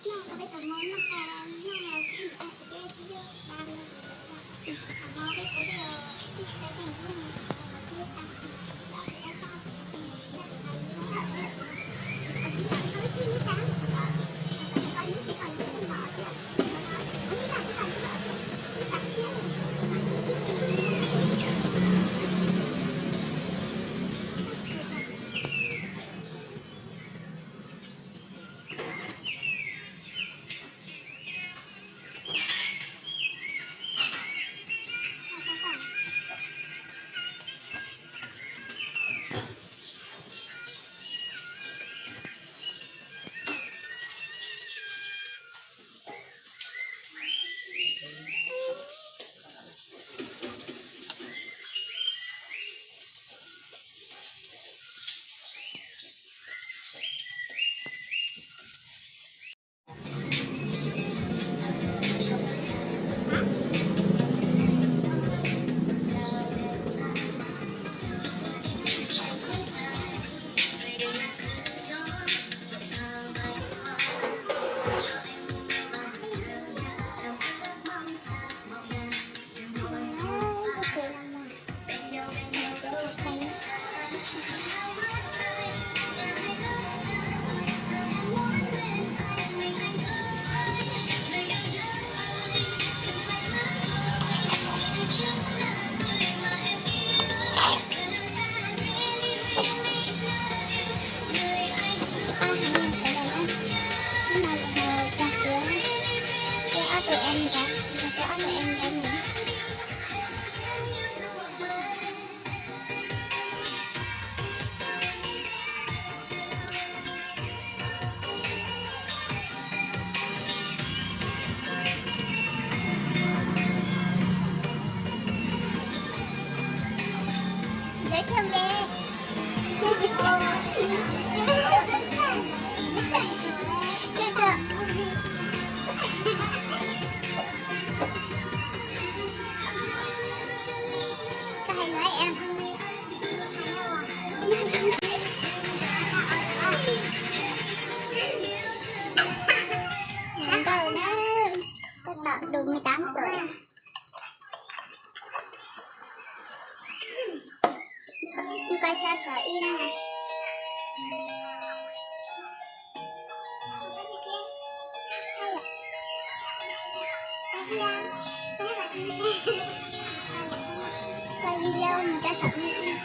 Hnub no yus ho cog cuab rau ob tug em nrad, rau ob tug em nrad no. Giới thiệu về. Cho, cho. Có hay nói em. Tháng đầu đó, tôi tọt được mười tám tuổi. Coi cho sợ im. Quay video mà cho sợ im.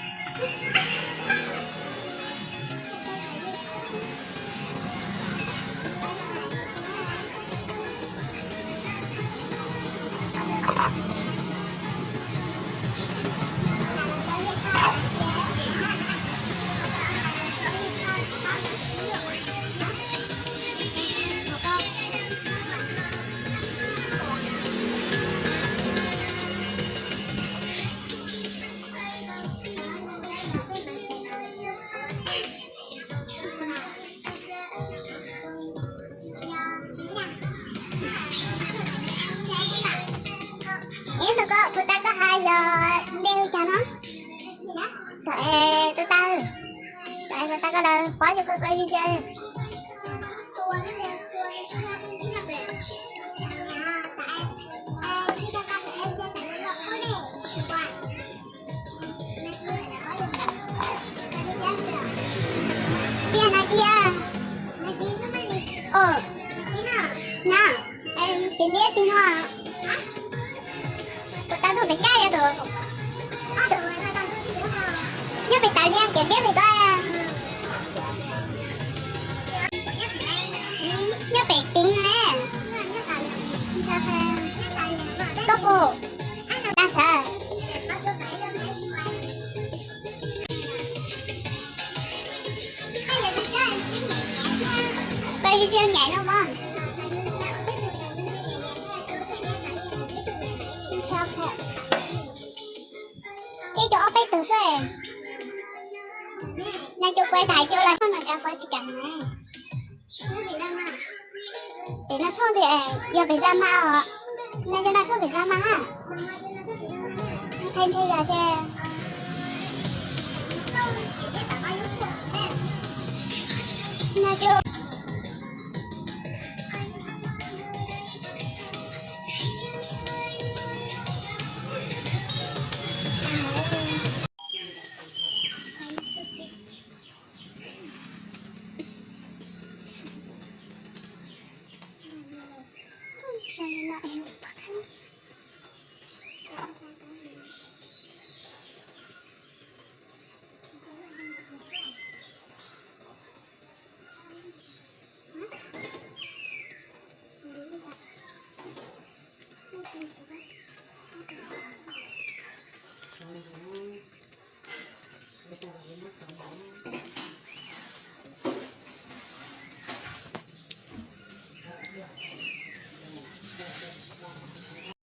Ib tug koj puas tau koj hais yog npe hu cas no? Tau, tau, tau, tau koj lawm, pov yus koj koj yig. Cia hais tias, ua, na, ces ntiab twg no, puas tau tus pem kab yog tus, nyob pem tas li ces ntiab pem kab, nyob pem teev ne, koj puas, tau sawv. Koj ib txhia nyem no mas. Ib co ob peb tug seb. Nag cua kuaib tais cua los soj no cov kuaib tsis kam na. Pem no soj tias yog pem Zama os. Nag cua no soj pem Zama ha. Qhia ntshe yog se. Nag cua.